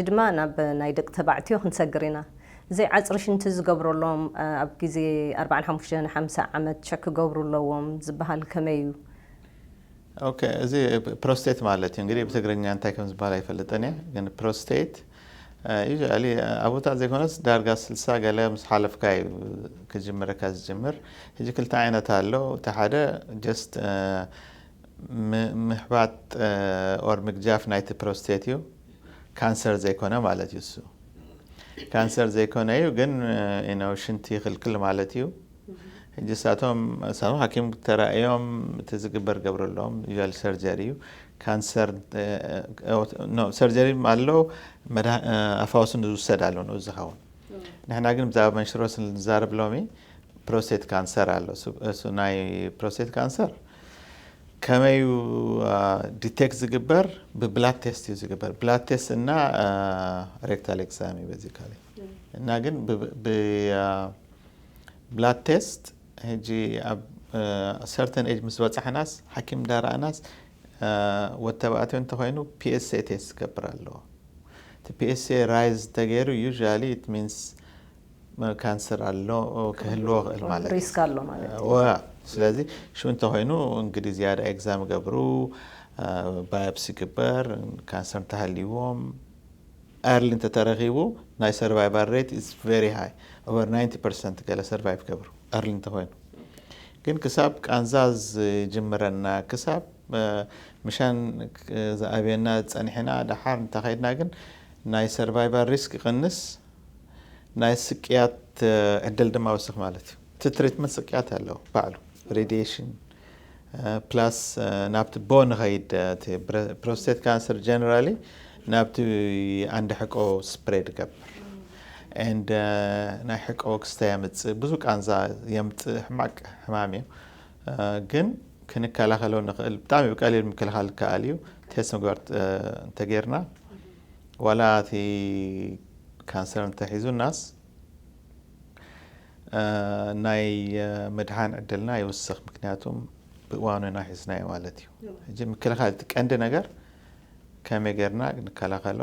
ድማ ናብ ናይ ደቂ ተባዕትዮ ክንሰግር ኢና። ዘይዓፅሪ ሽንቲ ዝገብረሎም ኣብ ግዜ ኣርባዓን ሓሙሽተን ሓምሳ ዓመት ቸክ ክገብሩ ኣለዎም ዝበሃል ከመይ እዩ? ኦኬ፣ እዚ ፕሮስቴት ማለት እዩ። እንግዲህ ብትግርኛ እንታይ ከም ዝበሃል ኣይፈልጥን እየ፣ ግን ፕሮስቴት ዩሊ ኣብታ ዘይኮነስ ዳርጋ ስልሳ ገለ ምስ ሓለፍካ እዩ ክጅምረካ ዝጅምር። ሕጂ ክልተ ዓይነት ኣሎ። እቲ ሓደ ጀስት ምሕባጥ ኦር ምግጃፍ ናይቲ ፕሮስቴት እዩ። ካንሰር ዘይኮነ ማለት እዩ። እሱ ካንሰር ዘይኮነ እዩ፣ ግን ሽንቲ ይኽልክል ማለት እዩ። ሕጂ ሳቶም ሳቶም ሓኪም ተራእዮም እቲ ዝግበር ገብረሎም ዩል ሰርጀሪ እዩ። ካንሰር ሰርጀሪ ኣሎ፣ ኣፋውስን ዝውሰድ ኣሎ ንኡ ዝኸውን። ንሕና ግን ብዛዕባ መንሽሮ ስንዛረብ ሎሚ ፕሮስቴት ካንሰር ኣሎ። እሱ ናይ ፕሮስቴት ካንሰር ከመይ እዩ ዲቴክት ዝግበር? ብብላድ ቴስት እዩ ዝግበር። ብላድ ቴስት እና ሬክታል ኤግዛም እዩ በዚ ካለ እና ግን ብብላድ ቴስት ሕጂ ኣብ ሰርተን ኤጅ ምስ በፃሕናስ ሓኪም ዳረኣናስ ወተባእትዮ እንተኮይኑ ፒኤስኤ ቴስት ዝገብር ኣለዎ። እቲ ፒኤስኤ ራይዝ ተገይሩ ዩሊ ኢት ሚንስ ካንሰር ኣሎ ክህልዎ ክእል ማለት ሪስክ ኣሎ ማለት እዩ። ስለዚ ሽኡ እንተኮይኑ እንግዲህ ዝያዳ ኤግዛም ገብሩ፣ ባዮፕሲ ግበር፣ ካንሰር እንተሃልይዎም ኤርሊ እንተተረኺቡ ናይ ሰርቫይቫል ሬት ኢዝ ቨሪ ሃይ። ኦቨር ናይንቲ ፐርሰንት ገለ ሰርቫይቭ ገብሩ ኤርሊ እንተኮይኑ። ግን ክሳብ ቃንዛ ዝጅምረና ክሳብ ምሻን ዝኣብየና ጸኒሕና ደሓር እንተኸይድና ግን ናይ ሰርቫይቫል ሪስክ ይቕንስ፣ ናይ ስቅያት ዕድል ድማ ይወስኽ ማለት እዩ። እቲ ትሪትመንት ስቅያት ኣለዎ ባዕሉ ሬዲዬሽን ፕላስ ናብቲ ቦን ኸይድ ፕሮስቴት ካንሰር ጀነራሊ ናብቲ ኣንዲ ሕቆ ስፕሬድ ገብር ኤንድ ናይ ሕቆ ክስተ የምፅእ ብዙ ቃንዛ የምፅእ ሕማቅ ሕማም እዩ። ግን ክንከላኸሎ ንኽእል ብጣዕሚ ብቀሊል ምክልኻል ይከኣል እዩ። ቴስት ምግባር እንተጌርና ዋላ እቲ ካንሰር እንተሒዙናስ ናይ ምድሓን ዕድልና ይውስኽ። ምክንያቱም ብእዋኑ ኢና ሒዝናዮ ማለት እዩ። ሕጂ ምክልኻል እቲ ቀንዲ ነገር ከመይ ጌርና ንከላኸሎ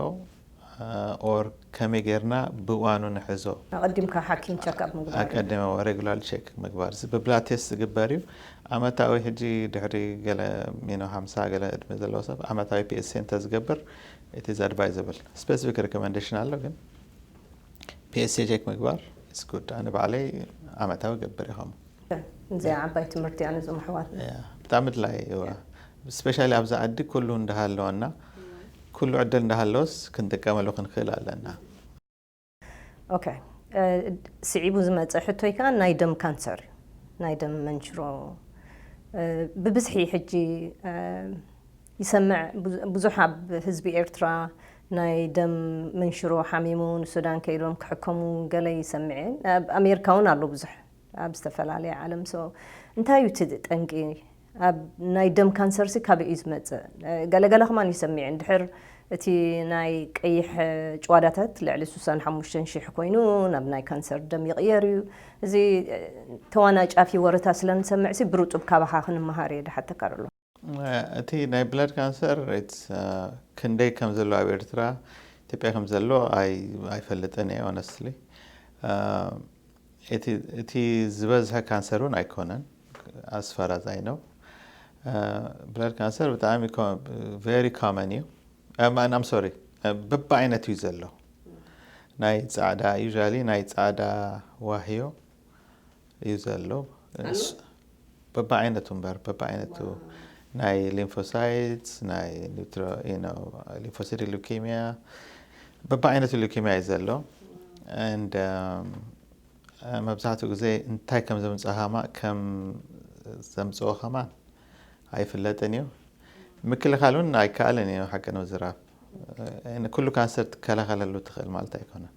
ኦር ከመይ ጌርና ብእዋኑ ንሕዞ። ኣቐዲምካ ሓኪም ቸክኣፕ ምግባር እዩ። ኣቀድመ ሬጉላር ቼክ ምግባር እዚ ብብላድ ቴስት ዝግበር እዩ። ኣመታዊ ሕጂ ድሕሪ ገለ ሚኖ ሓምሳ ገለ ዕድመ ዘለዎ ሰብ ኣመታዊ ፒኤስኤ እንተዝገብር it is advisable። ስፔሲፊክ ሪኮመንዴሽን ኣሎ ግን ፒኤስኤ ቼክ ምግባር is good። ኣነ ባዕለይ ዓመታዊ ገብር ይኸሙ። እዚኣ ዓባይ ትምህርቲ እያ ነዞም ኣሕዋትና። ብጣዕሚ ድላይ እዋ ስፔሻሊ ኣብዚ ዓዲ ኩሉ እንዳሃለወና ኩሉ ዕድል እንዳሃለወስ ክንጥቀመሉ ክንክእል ኣለና። ኦኬ፣ ስዒቡ ዝመፀ ሕቶይ ከዓ ናይ ደም ካንሰር እዩ። ናይ ደም መንሽሮ ብብዝሒ ሕጂ ይሰምዕ። ብዙሕ ኣብ ህዝቢ ኤርትራ ናይ ደም መንሽሮ ሓሚሙ ንሱዳን ከይዶም ክሕከሙ ገለ ይሰምዕ እየ። ኣብ ኣሜሪካ እውን ኣሎ ብዙሕ ኣብ ዝተፈላለየ ዓለም። ሶ እንታይ እዩ እቲ ጠንቂ? ኣብ ናይ ደም ካንሰር ሲ ካበይ እዩ ዝመጽእ? ገለገለ ከማን ይሰምዕ እንድሕር እቲ ናይ ቀይሕ ጭዋዳታት ልዕሊ ስሳን ሓሙሽተን ሽሕ ኮይኑ ናብ ናይ ካንሰር ደም ይቕየር እዩ። እዚ ተዋናጫፊ ወረታ ስለ ንሰምዕ ሲ ብርጡብ ካባኻ ክንመሃር እየ ድሓተካ ኣሎ። እቲ ናይ ብላድ ካንሰር ክንደይ ከም ዘሎ ኣብ ኤርትራ ኢትዮጵያ ከም ዘሎ ኣይፈልጥን እየ ሆነስትሊ። እቲ ዝበዝሐ ካንሰር እውን ኣይኮነን ኣስፋራዝ ኣይ ነው። ብላድ ካንሰር ብጣዕሚ ቨሪ ኮመን እዩ። ማን ኣም ሶሪ በብዓይነቱ እዩ ዘሎ። ናይ ጻዕዳ ዩሊ ናይ ጻዕዳ ዋህዮ እዩ ዘሎ። በብዓይነቱ እምበር በብዓይነቱ ናይ ሊምፎሳይትስ ናይ ሊምፎሲቲክ ሉኬሚያ በብዓይነቱ ሉኬሚያ እዩ ዘሎ። And መብዛሕትኡ ግዜ እንታይ ከም ዘምፅኦ ከማ ከም ዘምፅኦ ከማን ኣይፍለጥን እዩ። ምክልኻል እውን ኣይከኣልን እዩ። ሓቂ ንምዝራብ ኩሉ ካንሰር ትከላኸለሉ ትኽእል ማለት ኣይኮነን።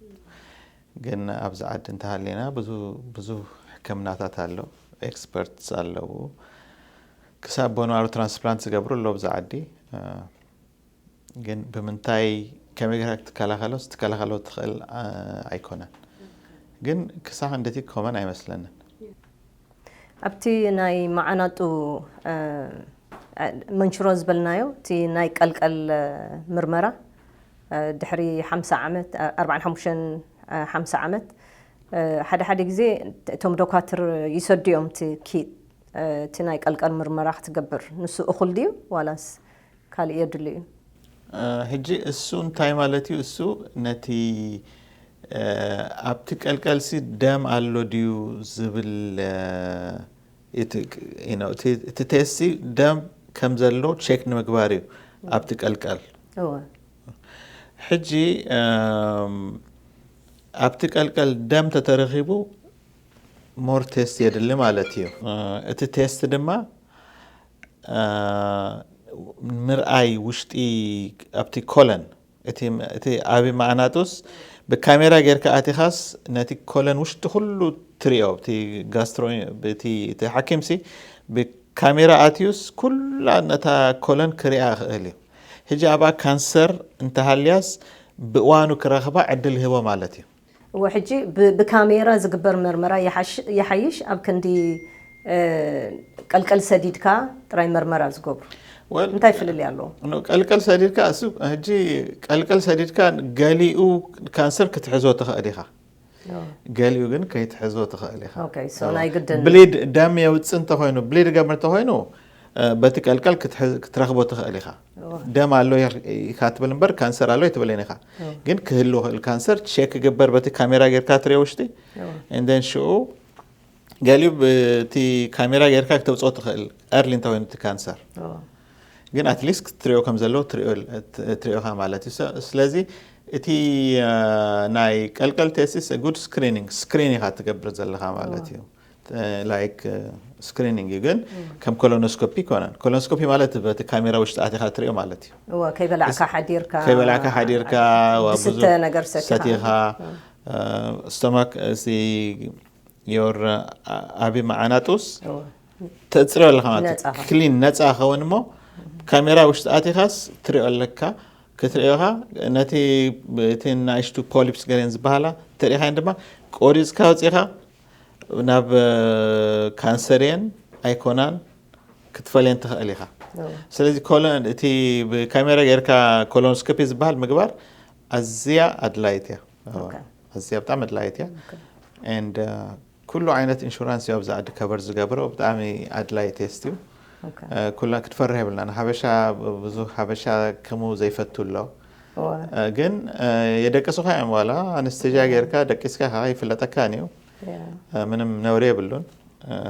ግን ኣብዚ ዓዲ እንተሃሊና ብዙ ብዙ ሕክምናታት ኣሎ፣ ኤክስፐርትስ ኣለዉ። ክሳብ ቦን ማሮ ትራንስፕላንት ዝገብሩ ኣለዉ ኣብዚ ዓዲ። ግን ብምንታይ ከመይ ጌርካ ክትከላኸሎስ ትከላኸሎ ትኽእል ኣይኮነን። ግን ክሳብ ክንደቲ ኮመን ኣይመስለንን። ኣብቲ ናይ መዓናጡ መንሽሮ ዝበልናዮ እቲ ናይ ቀልቀል ምርመራ ድሕሪ ሓምሳ ዓመት ኣርባዓን ሓሙሽተን ሓምሳ ዓመት ሓደ ሓደ ግዜ እቶም ዶኳትር ይሰዱ እዮም እቲ ኪት እቲ ናይ ቀልቀል ምርመራ ክትገብር። ንሱ እኹል ድዩ ዋላስ ካልእ የድሊ እዩ? ሕጂ እሱ እንታይ ማለት እዩ? እሱ ነቲ ኣብቲ ቀልቀልሲ ደም ኣሎ ድዩ ዝብል እቲ ቴስቲ ደም ከም ዘሎ ቸክ ንምግባር እዩ ኣብቲ ቀልቀል። ሕጂ ኣብቲ ቀልቀል ደም ተተረኺቡ ሞር ቴስት የድሊ ማለት እዩ። እቲ ቴስት ድማ ምርኣይ ውሽጢ ኣብቲ ኮለን እቲ ዓቢ መዓናጡስ ብካሜራ ጌርካ ኣቲኻስ ነቲ ኮለን ውሽጢ ኩሉ ትሪኦ እቲ ጋስትሮ እቲ ሓኪምሲ ብካሜራ ኣትዩስ ኩላ ነታ ኮለን ክሪኣ ይኽእል እዩ። ሕጂ ኣብኣ ካንሰር እንተሃልያስ ብእዋኑ ክረኽባ ዕድል ይህቦ ማለት እዩ። እወ ሕጂ ብካሜራ ዝግበር መርመራ ይሓይሽ ኣብ ክንዲ ቀልቀል ሰዲድካ ጥራይ መርመራ ዝገብሩ እንታይ ፍልልይ ኣለዎ? ቀልቀል ሰዲድካ እሱ ሕጂ ቀልቀል ሰዲድካ ገሊኡ ካንሰር ክትሕዞ ትኽእል ኢኻ፣ ገሊኡ ግን ከይትሕዞ ትኽእል ኢኻ። ናይ ግድን ብሊድ ደም የውፅእ እንተኮይኑ ብሊድ ገብር እንተኮይኑ በቲ ቀልቀል ክትረኽቦ ትኽእል ኢኻ። ደም ኣሎ ኢካ ትብል እምበር ካንሰር ኣሎ ኣይትብልን ኢኻ። ግን ክህሉ ይኽእል ካንሰር ቼክ ይግበር በቲ ካሜራ ጌርካ ትሪኦ ውሽጢ። እንደን ሽኡ ገሊኡ ብቲ ካሜራ ጌርካ ክተውፅኦ ትኽእል ኤርሊ እንተኮይኑ እቲ ካንሰር። ግን ኣትሊስት ክትሪኦ ከም ዘለዎ ትሪኦኻ ማለት እዩ። ስለዚ እቲ ናይ ቀልቀል ቴስቲስ ጉድ ስክሪኒንግ ስክሪን ኢኻ ትገብር ዘለኻ ማለት እዩ። ላይክ ስክሪኒንግ እዩ ግን ከም ኮሎኖስኮፒ ይኮነን። ኮሎኖስኮፒ ማለት በቲ ካሜራ ውሽጢ ኣቲኻ ትሪኦ ማለት እዩ። እወ ከይበላዕካ ሓዲርካ ከይበላዕካ ሓዲርካ ዋ ብዙ ዝስተ ነገር ሰቲኻ ሰቲኻ ስቶማክ እዚ ዮር ዓቢ መዓናጡስ እወ ተጽሪዮ ኣለኻ ማለት እዩ። ነጻኻ። ክሊን ነጻ ኸውን እሞ ካሜራ ውሽጢ ኣቲኻስ ትሪኦ ኣለካ። ክትሪኦኻ ነቲ እቲ ናእሽቱ ፖሊፕስ ገለን ዝበሃላ ተሪኻን ድማ ቆሪጽካ ወፂኻ ናብ ካንሰር እየን ኣይኮናን ክትፈልየን ትኽእል ኢኻ። ስለዚ ኮሎን እቲ ብካሜራ ጌርካ ኮሎኖስኮፒ ዝበሃል ምግባር ኣዝያ ኣድላይት እያ። ኣዝያ ብጣዕሚ ኣድላይት እያ። And ኩሉ ዓይነት ኢንሹራንስ እዩ ኣብዚ ዓዲ ከቨር ዝገብሮ። ብጣዕሚ ኣድላይ ቴስት እዩ። ኩላ ክትፈርህ የብልና። ንሓበሻ ብዙ ሓበሻ ከምኡ ዘይፈቱ ኣሎ። ግን የደቀሱኻ እዮም ዋላ ኣነስቴዥያ ጌርካ ደቂስካ ከዓ ይፍለጠካን እዩ። ምንም ነውሪ የብሉን።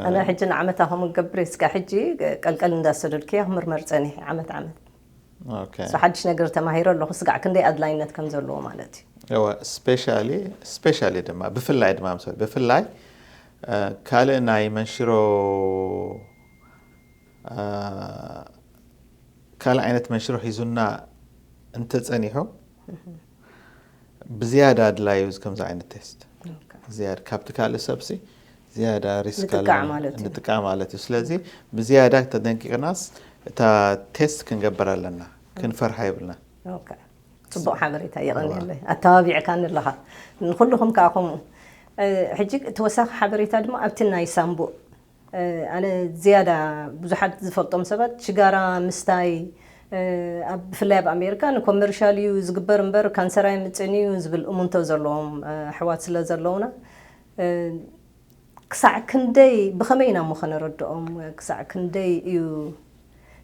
ኣነ ሕጂ ንዓመታ ከምኡ ገብር እስካ ሕጂ ቀልቀል እንዳሰደድኩ እየ ክምርመር ፀኒሐ ዓመት ዓመት። ሓድሽ ነገር ተማሂረ ኣለኹ። ስጋዕ ክንደይ ኣድላይነት ከም ዘለዎ ማለት እዩ። እወ ስፔሻሊ ስፔሻሊ ድማ ብፍላይ ድማ ምስ ብፍላይ ካልእ ናይ መንሽሮ ካልእ ዓይነት መንሽሮ ሒዙና እንተፀኒሑ ብዝያዳ ኣድላዩ ከምዚ ዓይነት ቴስት ዝያድ ካብቲ ካልእ ሰብሲ ዝያዳ ሪስክ ንጥቃዕ ኣለና ማለት እዩ። ንጥቃዕ ማለት እዩ። ስለዚ ብዝያዳ ተጠንቂቕናስ እታ ቴስት ክንገብር ኣለና፣ ክንፈርሓ የብልና። ኦኬ፣ ጽቡቕ ሓበሬታ፣ የቐንየለይ። ኣተባቢዕካኒ ኣለኻ። ንኹልኹም ከኣ ከምኡ። እ፣ ሕጂ ተወሳኺ ሓበሬታ ድማ ኣብቲ ናይ ሳምቡእ፣ እ፣ ኣነ ዝያዳ ብዙሓት ዝፈልጦም ሰባት ሽጋራ ምስታይ፣ እ፣ ኣብ፣ ብፍላይ ኣብ ኣሜሪካ ንኮመርሻል እዩ ዝግበር እምበር ካንሰር ኣየምጽእን እዩ ዝብል እሙንቶ ዘለዎም፣ እ፣ ኣሕዋት ስለ ዘለውና፣ እ፣ ክሳዕ ክንደይ፣ ብኸመይ ኢና እሞ ከነረድኦም? ክሳዕ ክንደይ እዩ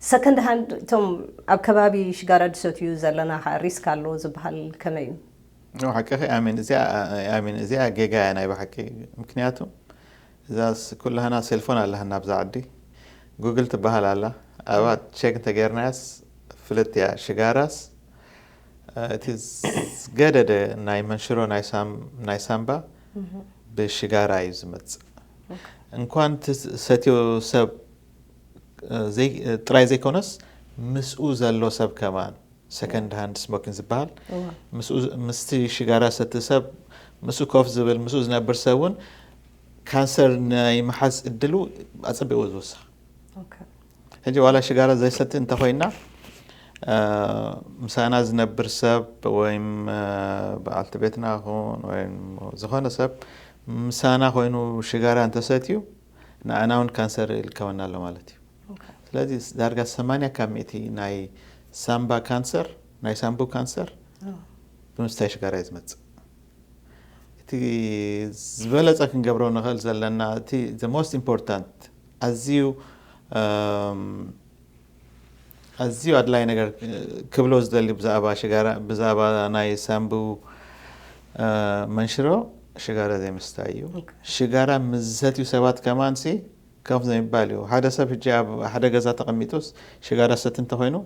ሰከንድ ሃንድ እቶም ኣብ ከባቢ ሽጋራ ድሰትዩ ዘለና ከዓ ሪስክ ኣለዎ ዝበሃል ከመይ እዩ? ሓቅኺ ኣሚን፣ እዚኣ ኣሚን፣ እዚኣ ጌጋ እያ ናይ ብሓቂ። ምክንያቱ እዛ ኩላህና ሴልፎን ኣለሃና ኣብዛ ዓዲ፣ ጉግል ትበሃል ኣላ። ኣብኣ ቸክ እንተጌርናያስ ፍልጥ እያ። ሽጋራስ እቲ ዝገደደ ናይ መንሽሮ ናይ ሳምባ ብሽጋራ እዩ ዝመፅእ። እንኳን እቲ ሰትዮ ሰብ ጥራይ ዘይኮነስ ምስኡ ዘሎ ሰብ ከማን ሰከንድ ሃንድ ስሞኪን ዝበሃል ምስቲ ሽጋራ ሰቲ ሰብ ምስኡ ኮፍ ዝብል ምስኡ ዝነብር ሰብ እውን ካንሰር ናይ ምሓዝ እድሉ ኣፀቢቑ ዝውስኽ። ሕጂ ዋላ ሽጋራ ዘይሰቲ እንተኾይና ምሳና ዝነብር ሰብ ወይም በዓልቲ ቤትና ኹን ወይም ዝኾነ ሰብ ምሳና ኮይኑ ሽጋራ እንተሰትዩ ንዓና እውን ካንሰር ይልከወና ኣሎ ማለት እዩ። ስለዚ ዳርጋ ሰማንያ ካብ ሚእቲ ናይ ሳምባ ካንሰር ናይ ሳምቡ ካንሰር ብምስታይ ሽጋራ እዩ ዝመፅእ። እቲ ዝበለፀ ክንገብሮ ንኽእል ዘለና እቲ the most important ኣዝዩ ኣዝዩ ኣድላይ ነገር ክብሎ ዝደሊ ብዛዕባ ሽጋራ ብዛዕባ ናይ ሳምቡ መንሽሮ ሽጋራ ዘይምስታይ እዩ። ሽጋራ ምስ ዝሰትዩ ሰባት ከማንሲ ከፍ ዘይምባል እዩ። ሓደ ሰብ ሕጂ ኣብ ሓደ ገዛ ተቐሚጡስ ሽጋራ ሰቲ እንተኾይኑ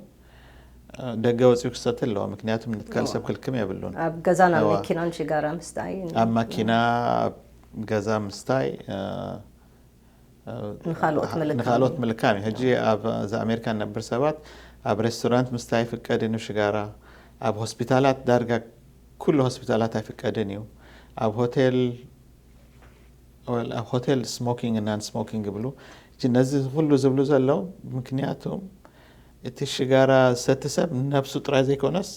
ደገ ወፂኡ ክሰቲ ኣለዎ። ምክንያቱ ምትካል ሰብ ክልክም የብሉን። ኣብ ገዛን ኣብ መኪናን ሽጋራ ምስታይ ኣብ መኪና ኣብ ገዛ ምስታይ ንኻልኦት ምልካም ሕጂ። ኣብ ኣሜሪካ ንነብር ሰባት ኣብ ሬስቶራንት ምስታይ ኣይፍቀድን እዩ ሽጋራ። ኣብ ሆስፒታላት ዳርጋ ኩሉ ሆስፒታላት ኣይፍቀድን እዩ። ኣብ ሆቴል ኣብ ሆቴል ስሞኪንግ እና ስሞኪንግ ይብሉ። ነዚ ኩሉ ዝብሉ ዘለዉ ምክንያቱ እቲ ሽጋራ ሰቲ ሰብ ነብሱ ጥራይ ዘይኮነስ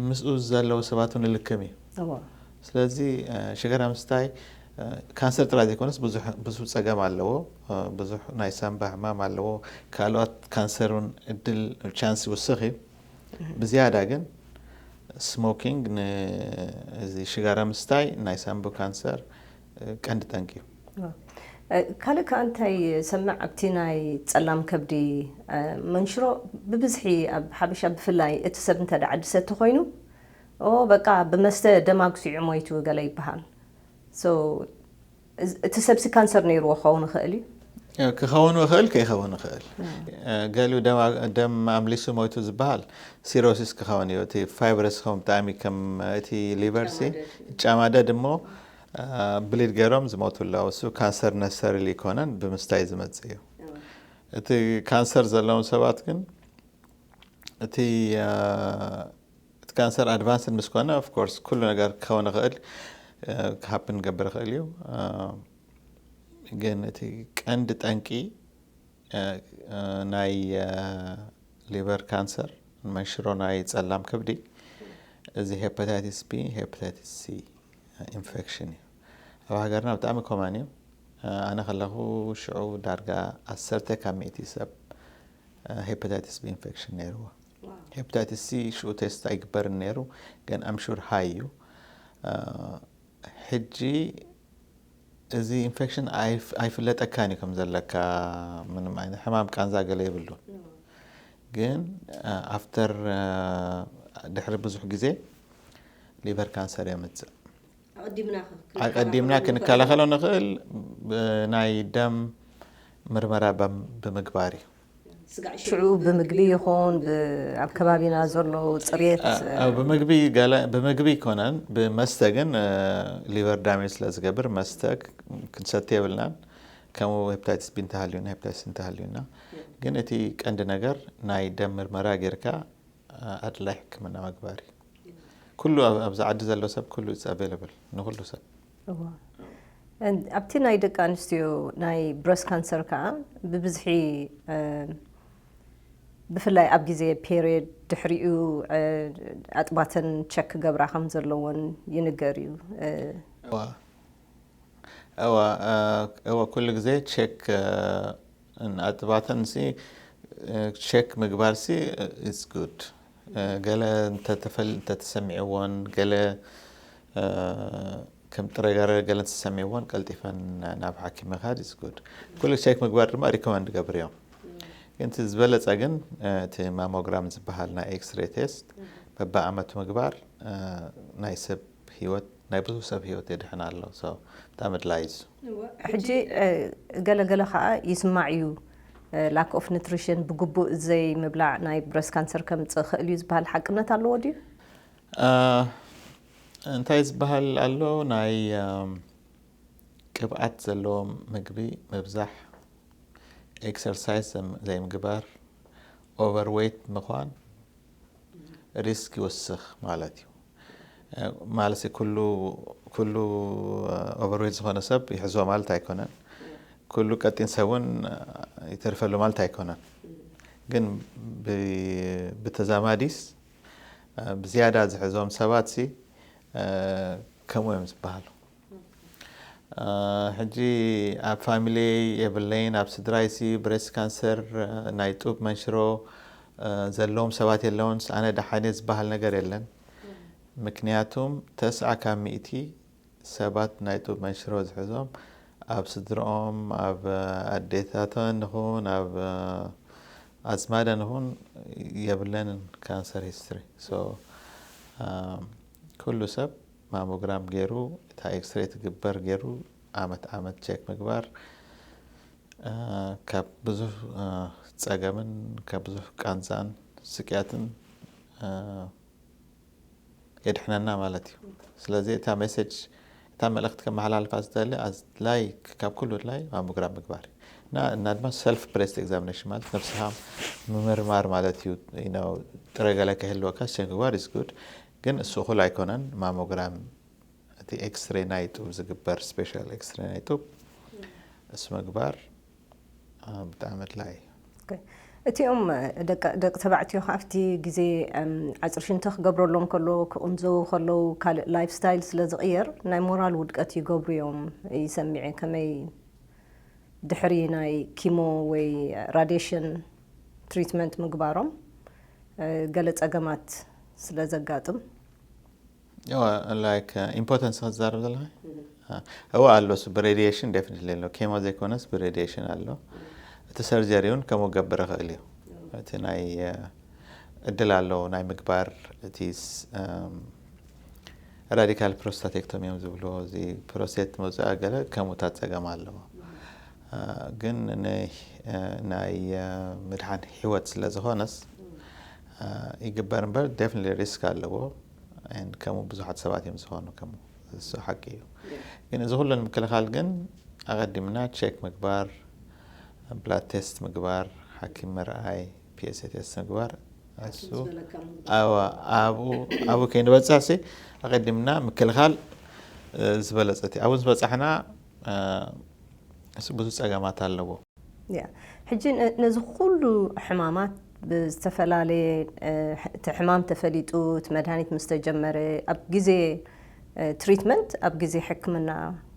ምስኡ ዘለዉ ሰባት ንልክም እዩ። ስለዚ ሽጋራ ምስታይ ካንሰር ጥራይ ዘይኮነስ ብዙሕ ጸገም ኣለዎ። ብዙሕ ናይ ሳምባ ሕማም ኣለዎ። ካልኦት ካንሰር እውን እድል ቻንስ ይውስኽ እዩ። ብዝያዳ ግን ስሞኪንግ ንዚ ሽጋራ ምስታይ ናይ ሳምቡ ካንሰር ቀንዲ ጠንቂ እዩ። ካልእ ከዓ እንታይ ሰምዕ ኣብቲ ናይ ጸላም ከብዲ መንሽሮ ብብዝሒ ኣብ ሓበሻ ብፍላይ እቲ ሰብ እንተ ደኣ ድሰቲ ኮይኑ ኦ በቃ ብመስተ ደም ኣጉሲዑ ሞይቱ ገለ ይበሃል። እቲ ሰብሲ ካንሰር ነይርዎ ክኸውን ይኽእል እዩ። ክኸውን ይኽእል ከይኸውን ይኽእል። ገሊኡ ደም ኣምሊሱ ሞይቱ ዝበሃል ሲሮሲስ ክኸውን እዩ። እቲ ፋይብረስ ክኸውን ብጣዕሚ ከም እቲ ሊቨርሲ ጫማደድ እሞ ብሊድ ገይሮም ዝሞቱ ኣለዉ። እሱ ካንሰር ነሰርሊ ይኮነን ብምስታይ ዝመጽእ እዩ። እቲ ካንሰር ዘለዎም ሰባት ግን እቲ እቲ ካንሰር ኣድቫንስድ ምስ ኮነ ኦፍኮርስ ኩሉ ነገር ክኸውን ይኽእል ክሃፕን ክገብር ይኽእል እዩ። ግን እቲ ቀንዲ ጠንቂ ናይ ሊቨር ካንሰር መንሽሮ ናይ ጸላም ከብዲ እዚ ሄፓታይቲስ ቢ ሄፓታይቲስ ሲ ኢንፌክሽን እዩ። ኣብ ሃገርና ብጣዕሚ ኮማን እዩ። ኣነ ከለኹ ሽዑ ዳርጋ ዓሰርተ ካብ ሚእቲ ሰብ ሄፓታይቲስ ቢ ኢንፌክሽን ነይርዎ። ሄፓታይቲስ ሲ ሽዑ ቴስት ኣይግበርን ነይሩ፣ ግን ኣምሹር ሃይ እዩ። ሕጂ እዚ ኢንፌክሽን ኣይፍለጠካን እዩ ከም ዘለካ፣ ምንም ዓይነት ሕማም ቃንዛ ገለ የብሉን። ግን ኣፍተር ድሕሪ ብዙሕ ግዜ ሊቨር ካንሰር የምፅእ። ኣቀዲምና ክንከላኸሎ ንኽእል ናይ ደም ምርመራ ብምግባር እዩ። ሽዑ ብምግቢ ይኹን ኣብ ከባቢና ዘሎ ፅሬት ብምግቢ ብምግቢ ይኮነን ብመስተ ግን ሊቨር ዳሜጅ ስለ ዝገብር መስተ ክንሰቲ የብልናን። ከምኡ ሄፕታይትስ ቢ እንተሃልዩና ሄፕታይትስ እንተሃልዩና ግን እቲ ቀንዲ ነገር ናይ ደም ምርመራ ጌርካ ኣድላይ ሕክምና ምግባር እዩ። ኩሉ ኣብዚ ዓዲ ዘሎ ሰብ ኩሉ it's available ንኩሉ ሰብ። ኣብቲ ናይ ደቂ ኣንስትዮ ናይ ብረስት ካንሰር ከዓ ብብዝሒ ብፍላይ ኣብ ግዜ ፔሪየድ ድሕሪኡ ኣጥባተን ቸክ ክገብራ ከም ዘለዎን ይንገር እዩ። እዋ ኩሉ ግዜ ቸክ ኣጥባተን ሲ ቸክ ምግባር ሲ it's good። ገለ እንተተፈል እንተተሰሚዕዎን ገለ ከም ጥረ ገረ ገለ እንተተሰሚዕዎን ቀልጢፈን ናብ ሓኪም ምኻድ it's good። ኩሉ ቸክ ምግባር ድማ ሪኮመንድ ገብር እዮም። ግን እቲ ዝበለፀ ግን እቲ ማሞግራም ዝበሃል ናይ ኤክስሬ ቴስት በብዓመቱ ምግባር ናይ ሰብ ህይወት ናይ ብዙ ሰብ ህይወት የድሕን ኣሎ። ብጣዕሚ ድላይ እዩ። ሕጂ ገለገለ ከዓ ይስማዕ እዩ lack of nutrition ብግቡእ ዘይምብላዕ ናይ ብረስት ካንሰር ከምፅእ ይኽእል እዩ ዝበሃል ሓቅነት ኣለዎ ድዩ? እንታይ ዝበሃል ኣሎ ናይ ቅብኣት ዘለዎ ምግቢ ምብዛሕ፣ ኤክሰርሳይዝ ዘይምግባር፣ ኦቨርዌይት ምዃን ሪስክ ይወስኽ ማለት እዩ። ማለት ኩሉ ኩሉ ኦቨርዌይት ዝኾነ ሰብ ይሕዞ ማለት ኣይኮነን። ኩሉ ቀጢን ሰብ እውን ይተርፈሉ ማለት ኣይኮነን። ግን ብተዛማዲስ ብዝያዳ ዝሕዞም ሰባት ሲ ከምኡ እዮም ዝበሃሉ። ሕጂ ኣብ ፋሚሊ የብለይን ኣብ ስድራይሲ ብሬስት ካንሰር ናይ ጡብ መንሽሮ ዘለዎም ሰባት የለውን ኣነ ደሓን ዝበሃል ነገር የለን። ምክንያቱም ተስዓ ካብ ሚእቲ ሰባት ናይ ጡብ መንሽሮ ዝሕዞም ኣብ ስድርኦም፣ ኣብ ኣዴታተን ንኹን ኣብ ኣዝማደን ንኹን የብለንን ካንሰር ሂስትሪ። So ኩሉ ሰብ ማሞግራም ገይሩ፣ እታ ኤክስሬ ትግበር ገይሩ፣ ዓመት ዓመት ቸክ ምግባር ካብ ብዙሕ ጸገምን ካብ ብዙሕ ቃንዛን ስቅያትን የድሕነና ማለት እዩ። ስለዚ እታ ሜሴጅ፣ እታ መልእኽቲ ከመሓላልፋ ዝደሊ ኣድላይ፣ ካብ ኩሉ ኣድላይ ማሞግራም ምግባር እዩ። እና እና ድማ ሰልፍ ብሬስት ኤግዛሚኔሽን ማለት ነብስኻ ምምርማር ማለት እዩ። You know፣ ጥረ ገለ ከህልወካ ቸክ ምግባር is good፣ ግን እሱ እኹል ኣይኮነን። ማሞግራም፣ እቲ ኤክስሬ ናይ ጡብ ዝግበር፣ ስፔሻል ኤክስሬ ናይ ጡብ፣ እሱ ምግባር ብጣዕሚ ኣድላይ እዩ። እቲኦም ደቂ ተባዕትዮ ከ ኣብቲ ግዜ ዓፅሪ ሽንቲ ክገብረሎም ከሎ፣ ክቕንዘዉ ከለዉ፣ ካልእ ላይፍ ስታይል ስለ ዝቕየር ናይ ሞራል ውድቀት ይገብሩ እዮም ይሰሚዐ። ከመይ ድሕሪ ናይ ኪሞ ወይ ራዲሽን ትሪትመንት ምግባሮም ገለ ፀገማት ስለ ዘጋጥም ላይክ ኢምፖተንስ ክትዛረብ ዘለካ? እወ ኣሎ፣ እሱ ብሬዲሽን ዴፊኒትሊ ኣሎ። ኬሞ ዘይኮነስ ብሬዲሽን ኣሎ። እቲ ሰርጀሪ እውን ከምኡ ክገብር ይኽእል እዩ። እቲ ናይ እድል ኣሎ ናይ ምግባር። እቲ ራዲካል ፕሮስታቴክቶሚ እዮም ዝብልዎ፣ እዚ ፕሮስቴት መውፅኣ ገለ ከምኡታት ፀገም ኣለዎ። ግን ናይ ምድሓን ህይወት ስለ ዝኾነስ ይግበር እምበር ዴፊኒትሊ ሪስክ ኣለዎ። ከምኡ ብዙሓት ሰባት እዮም ዝኾኑ፣ ከምኡ እሱ ሓቂ እዩ። ግን እዚ ኩሉ ንምክልኻል ግን ኣቐዲምና ቸክ ምግባር፣ ብላድ ቴስት ምግባር፣ ሓኪም ምርኣይ፣ ፒኤስኤ ቴስት ምግባር፣ እሱ ኣብኡ ከይንበፅሕ ሲ ኣቐዲምና ምክልኻል ዝበለፀት። ኣብኡ ዝበፃሕና እሱ ብዙ ፀገማት ኣለዎ። ሕጂ ነዚ ኩሉ ሕማማት ብዝተፈላለየ፣ እቲ ሕማም ተፈሊጡ፣ እቲ መድሃኒት ምስ ተጀመረ፣ ኣብ ግዜ ትሪትመንት፣ ኣብ ግዜ ሕክምና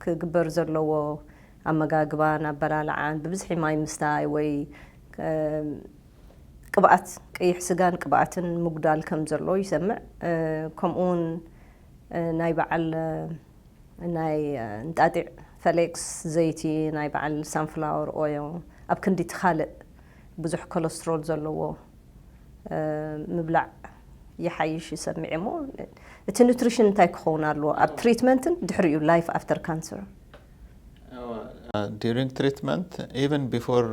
ክግበር ዘለዎ ኣመጋግባን ኣበላልዓን፣ ብብዝሒ ማይ ምስታይ ወይ ቅብኣት፣ ቀይሕ ስጋን ቅብኣትን ምጉዳል ከም ዘሎ ይሰምዕ። ከምኡውን ናይ በዓል ናይ እንጣጢዕ ፈሌክስ፣ ዘይቲ ናይ በዓል ሳንፍላወር ኦዮ፣ ኣብ ክንዲ እቲ ካልእ ብዙሕ ኮለስትሮል ዘለዎ ምብላዕ ይሓይሽ ይሰምዕ እሞ፣ እቲ ኑትሪሽን እንታይ ክኸውን ኣለዎ ኣብ ትሪትመንትን ድሕሪኡ ላይፍ ኣፍተር ካንሰር? ዲሪንግ ትሪትመንት፣ ኢቨን ቢፎር፣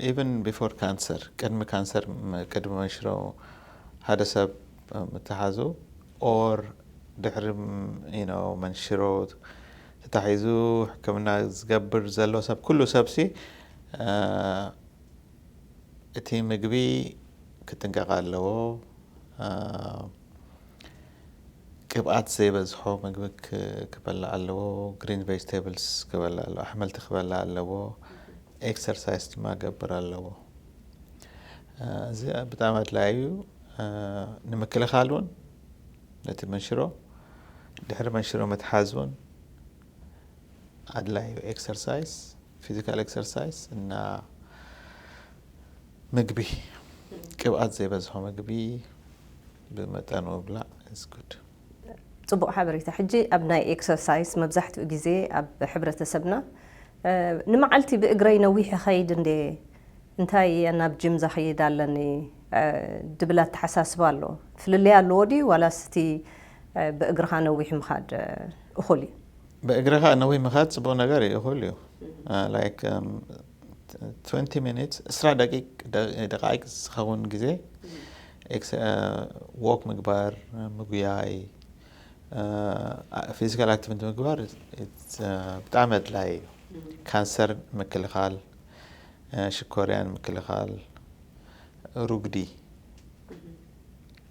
ኢቨን ቢፎር ካንሰር፣ ቅድሚ ካንሰር፣ ቅድሚ መንሽሮ ሓደ ሰብ ምትሓዙ፣ ኦር ድሕሪ መንሽሮ ተታሒዙ ሕክምና ዝገብር ዘሎ ሰብ፣ ኩሉ ሰብሲ እቲ ምግቢ ክጥንቀቕ ኣለዎ። ቅብኣት ዘይበዝሖ ምግቢ ክበልዕ ኣለዎ። ግሪን ቬጅቴብልስ ክበልዕ ኣለዎ። ኣሕምልቲ ክበልዕ ኣለዎ። ኤክሰርሳይስ ድማ ገብር ኣለዎ። እዚ ብጣዕሚ ኣድላይ እዩ። ንምክልኻል እውን ነቲ መንሽሮ፣ ድሕሪ መንሽሮ ምትሓዝ እውን ኣድላይ እዩ። ኤክሰርሳይስ፣ ፊዚካል ኤክሰርሳይስ እና ምግቢ፣ ቅብኣት ዘይበዝሖ ምግቢ ብመጠኑ ምብላዕ is good። ፅቡቕ ሓበሬታ። ሕጂ ኣብ ናይ ኤክሰርሳይስ መብዛሕትኡ ግዜ ኣብ ሕብረተሰብና ንመዓልቲ ብእግረይ ነዊሕ ይኸይድ እንዴ፣ እንታይ እየ ናብ ጅም ዘኸይድ ኣለኒ ድብል ኣተሓሳስባ ኣሎ። ፍልልይ ኣለዎ ድዩ ዋላስ እቲ ብእግርኻ ነዊሕ ምኻድ እኹል እዩ? ብእግርኻ ነዊሕ ምኻድ ፅቡቕ ነገር እዩ፣ እኹል እዩ። ላይክ ትወንቲ ሚኒትስ፣ ዕስራ ደቂቅ ደቃይቅ ዝኸውን ግዜ ወክ ምግባር፣ ምጉያይ፣ ፊዚካል ኣክቲቪቲ ምግባር ብጣዕሚ ኣድላይ እዩ። ካንሰር ምክልኻል፣ ሽኮርያ ንምክልኻል፣ ሩግዲ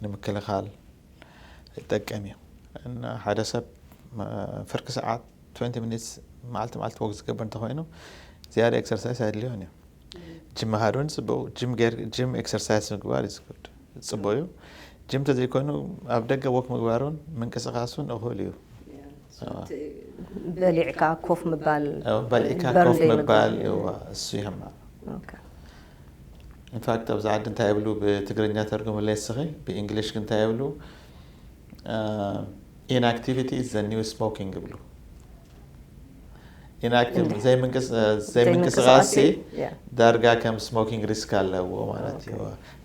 ንምክልኻል ይጠቅም እዩ። እና ሓደ ሰብ ፍርቂ ሰዓት ትወንቲ ሚኒትስ መዓልቲ መዓልቲ ወክ ዝገብር እንተኮይኑ ዝያዳ ኤክሰርሳይስ ኣየድልዮን እዩ። ጅም ምኻድ እውን ፅቡቅ፣ ጅም ኤክሰርሳይስ ምግባር እዩ ፅቡቅ እዩ። ጅም ተዘይኮይኑ ኣብ ደገ ወክ ምግባር እውን ምንቅስቃስ እውን እኹል እዩ። በሊዕካ ኮፍ ምባል፣ በሊዕካ ኮፍ ምባል እሱ ይሕማቕ። ኢንፋክት ኣብዚ ዓዲ እንታይ ይብሉ፣ ብትግርኛ ተርጉምለይ እስኺ፣ ብእንግሊሽ ግን እንታይ ይብሉ? Inactivity is the new smoking ይብሉ። Inactive እንደ- ዘይምንቅስ- ዘይምንቅስቃሴ ዘይምንቅስቃሴ፣ yeah። ዳርጋ ከም smoking risk ኣለዎ ማለት እዩ።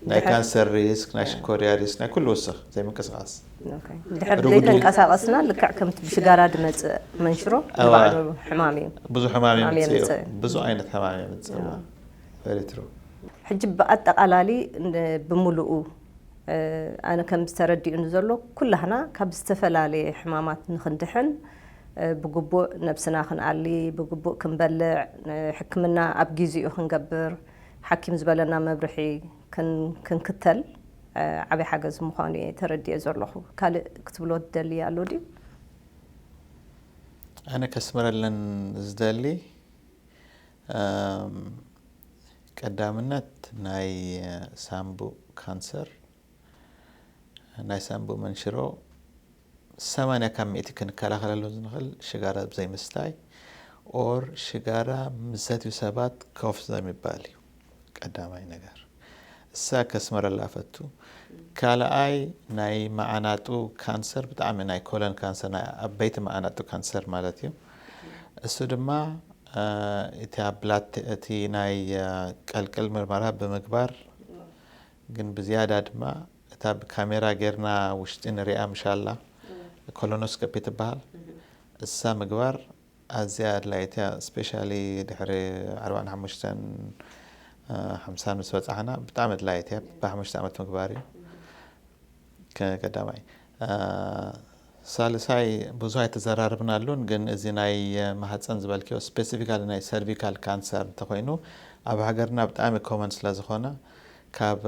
ናይ ድሕር- ካንሰር ሪስክ፣ ናይ ሽኮርያ ሪስክ፣ ናይ ኩሉ ውስኽ ዘይምንቅስቃስ። Okay። ድሕር ርጉድ- ዘይተንቀሳቀስና ልክዕ ከምቲ ብሽጋራ ድመፅእ መንሽሮ እዋ። ንባዕሉ ሕማም እዩ። ብዙ ሕማም ሕማም የምፅእ እዩ። የምፅእ። ብዙ ዓይነት ሕማም የምፅእ። እዋ። Very true። ሕጂ ብኣጠቃላሊ ን- ብምሉኡ እ፣ ኣነ ከም ዝተረዲኡኒ ዘሎ ኩላህና ካብ ዝተፈላለየ ሕማማት ንክንድሕን እ፣ ብግቡእ ነብስና ክንኣሊ፣ ብግቡእ ክንበልዕ፣ እ፣ ሕክምና ኣብ ጊዜኡ ክንገብር፣ ሓኪም ዝበለና መብርሒ ክን- ክንክተል እ፣ ዓብዪ ሓገዝ ምዃኑ እየ ተረዲኤ ዘለኹ። ካልእ ክትብሎ ትደሊ ኣሎ ድዩ? ኣነ ከስምረለን ዝደሊ እም፣ ቀዳምነት ናይ ሳምቡእ ካንሰር፣ ናይ ሳምቡእ መንሽሮ ሰማንያ ካብ ሚእቲ ክንከላኸለሉ ንኽእል ሽጋራ ብዘይምስታይ or ሽጋራ ምስ ሰትዩ ሰባት ኮፍ ዘይምባል እዩ ቀዳማይ ነገር። እሳ ከስመረላ ፈቱ። ካልኣይ ናይ መዓናጡ ካንሰር ብጣዕሚ ናይ ኮለን ካንሰር ናይ ዓበይቲ መዓናጡ ካንሰር ማለት እዩ። እሱ ድማ እ፣ እቲ ኣብ ብላት እቲ ናይ እ፣ ቀልቅል ምርመራ ብምግባር ግን ብዝያዳ ድማ እታ ብካሜራ ጌርና ውሽጢ ንሪኣ ምሻላ ኮሎኖስኮፒ ትበሃል እሳ ምግባር ኣዝያ ኣድላይት እያ። ስፔሻሊ ድሕሪ ኣርባዓን ሓሙሽተን ሓምሳን ምስ በፃሕና ብጣዕሚ ኣድላይት እያ። ብሓሙሽተ ዓመት ምግባር እዩ ቀዳማይ። ሳልሳይ ብዙ ኣይተዘራርብናሉን፣ ግን እዚ ናይ ማህፀን ዝበልክዮ ስፔሲፊካሊ ናይ ሰርቪካል ካንሰር እንተኮይኑ ኣብ ሃገርና ብጣዕሚ ኮመን ስለዝኮነ ካብ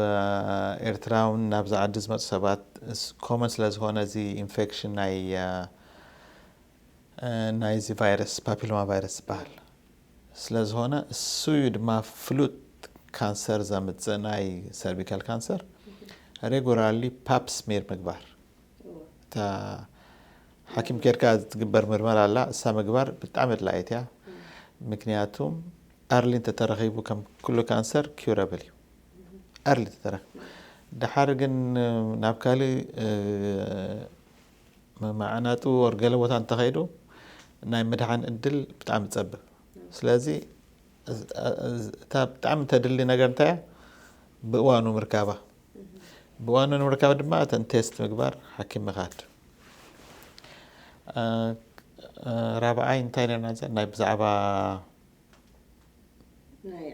ኤርትራውን ናብዚ ዓዲ ዝመፁ ሰባት ኮመን ስለዝኮነ እዚ ኢንፌክሽን ናይ ናይዚ ቫይረስ ፓፒሎማ ቫይረስ ዝበሃል ስለዝኾነ እሱ እዩ ድማ ፍሉጥ ካንሰር ዘምፅእ ናይ ሰርቪካል ካንሰር ሬጉላርሊ ፓፕ ስሜር ምግባር እታ ሓኪም ኬድካ ትግበር ምርመራ ኣላ እሳ ምግባር ብጣዕሚ ኣድላይት እያ ምክንያቱም ኣርሊ እንተተረኺቡ ከም ኩሉ ካንሰር ኪውረብል እዩ ኣርሊ እንተተረኺቡ ድሓር ግን ናብ ካልእ መዓናጡ ወር ገለ ቦታ እንተኸይዱ ናይ ምድሓን እድል ብጣዕሚ ጸብብ ስለዚ እታ ብጣዕሚ ተድሊ ነገር እንታይ ብእዋኑ ምርካባ ብእዋኑ ንምርካብ ድማ እተን ቴስት ምግባር ሓኪም ምኻድ ራብዓይ እንታይ ነርና ናይ ብዛዕባ ናይ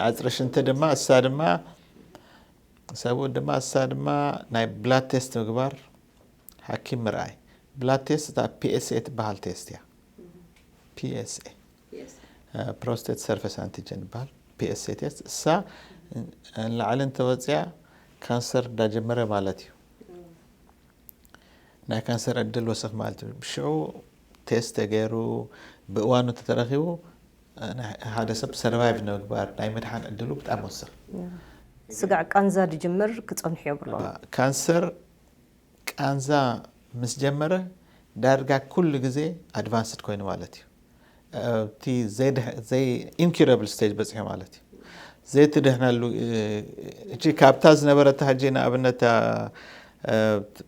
ዓፅሪ ሽንቲ ድማ እሳ ድማ ሰብኡ ድማ እሳ ድማ ናይ ብላድ ቴስት ምግባር ሓኪም ምርኣይ ብላድ ቴስት እታ ፒኤስኤ ትበሃል ቴስት እያ ፒኤስኤ ፕሮስቴት ሰርፌስ ኣንቲጀን ይበሃል ፒኤስኤ ቴስት እሳ ንላዕሊ እንተወፅያ ካንሰር እንዳጀመረ ማለት እዩ ናይ ካንሰር ዕድል ወሰኽ ማለት እዩ ብሽዑ ቴስት ተገይሩ ብእዋኑ ተተረኪቡ ሓደ ሰብ ሰርቫይቭ ንምግባር ናይ ምድሓን ዕድሉ ብጣዕሚ ወስኽ ስጋዕ ቃንዛ ድጅምር ክፀንሑ የብሎ ካንሰር ቃንዛ ምስ ጀመረ ዳርጋ ኩሉ ግዜ ኣድቫንስድ ኮይኑ ማለት እዩ እቲ ዘይ ኢንኩረብል ስቴጅ በፂሑ ማለት እዩ ዘይትድሕነሉ እቺ ካብታ ዝነበረታ ሕጂ ንኣብነት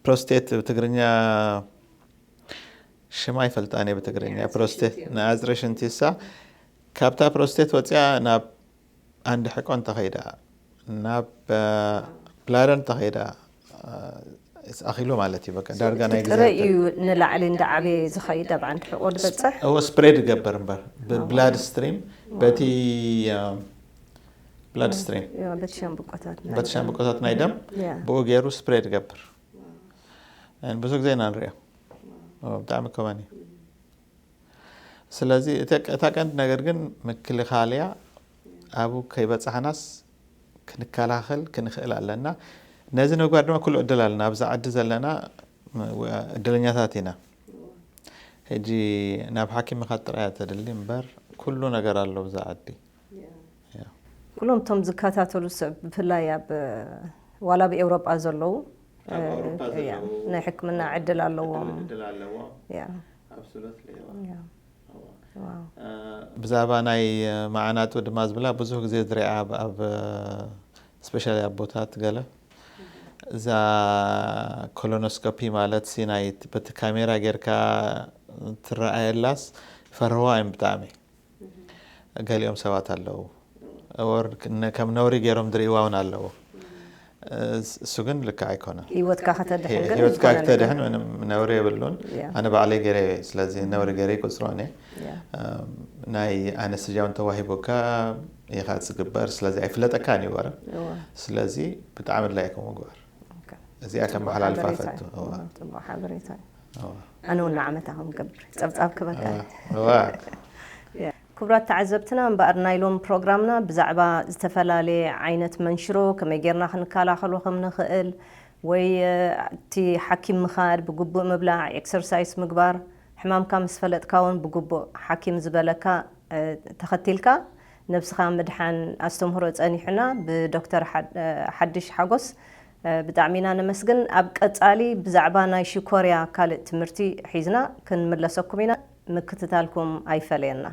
ፕሮስቴት ብትግርኛ ሽማ ይፈልጣን ብትግርኛ ፕሮስቴት ንኣፅሪ ሽንቲሳ ካብታ ፕሮስቴት ወፅያ ናብ ኣንድ ሕቆ እንተኸይዳ ናብ ብላደር እንተኸይዳ ኣኺሉ ማለት እዩ በቃ ዳርጋ ናይ ጥረ እዩ ንላዕሊ እንዳዓበየ ዝኸይድ ኣብ ዓንዲ ሕቆ ዝበፅሕ እዎ ስፕሬድ ይገብር እምበር ብብላድ ስትሪም በቲ ብላድ ስትሪም በቲ ሻምብቆታት በቲ ሻምብቆታት ናይ ደም ብኡ ገይሩ ስፕሬድ ይገብር ብዙ ግዜ ኢና ንሪኦ ብጣዕሚ ኮመን እዩ ስለዚ እታ ቀንዲ ነገር ግን ምክልኻል እያ ኣብኡ ከይበፃሕናስ ክንከላኸል ክንኽእል ኣለና ነዚ ነጓር ድማ ኩሉ ዕድል ኣለና ኣብዚ ዓዲ ዘለና እድለኛታት ኢና ሕጂ ናብ ሓኪም ኢኻ ጥራያ ተድሊ እምበር ኩሉ ነገር ኣሎ ብዛ ዓዲ ኩሎም እቶም ዝከታተሉ ሰብ ብፍላይ ኣብ ዋላ ኣብ ኤውሮጳ ዘለዉ ናይ ሕክምና ዕድል ኣለዎም ብዛዕባ ናይ መዓናጡ ድማ ዝብላ ብዙሕ ግዜ ዝሪኣ ኣብ ስፔሻሊ ኣቦታት ገለ እዛ ኮሎኖስኮፒ ማለት ሲ ናይ በቲ ካሜራ ጌርካ ትረኣየላስ ፈርህዋ እዮም ብጣዕሚ። ገሊኦም ሰባት ኣለዉ ወር ከም ነውሪ ገይሮም ዝርእይዋ እውን ኣለዉ። እሱ ግን ልክዕ ኣይኮነን። ህይወትካ ከተድሕን ግን ህይወትካ ኣይኮነን። ክተድሕን ምንም ነውሪ የብሉን። ያ። ኣነ ባዕለይ ገይረ፣ ስለዚ ነውሪ ገይረ ይቆፅሮ እኔ። ያ። ናይ ኣነስተዚያውን ተዋሂቡካ ኢኻ ዝግበር፣ ስለዚ ኣይፍለጠካን እዩ ወረ። እዋ። ስለዚ ብጣዕሚ ኣድላይ ከም ምግባር ኦኬ። እዚኣ ከመሓላልፋ ሓበሬታ ፈቱ። እዩ። እዋ። ጽቡቕ ሓበሬታ እዩ። እዋ። ኣነ እውን ንዓመታ ከም ገብር ጸብጻብ ክበካ እዋ። ክቡራት ተዓዘብትና፣ እምበኣር ናይ ሎም ፕሮግራምና ብዛዕባ ዝተፈላለየ ዓይነት መንሽሮ ከመይ ጌርና ክንከላኸሎ ከም ንኽእል ወይ እቲ ሓኪም ምኻድ፣ ብግቡእ ምብላዕ፣ ኤክሰርሳይስ ምግባር፣ ሕማምካ ምስ ፈለጥካ እውን ብግቡእ ሓኪም ዝበለካ ተኸቲልካ ነብስኻ ምድሓን ኣስተምህሮ ጸኒሑና ብዶክተር ሓድሽ ሓጎስ ብጣዕሚ ኢና ነመስግን። ኣብ ቀጻሊ ብዛዕባ ናይ ሽኮርያ ካልእ ትምህርቲ ሒዝና ክንምለሰኩም ኢና። ምክትታልኩም ኣይፈለየና።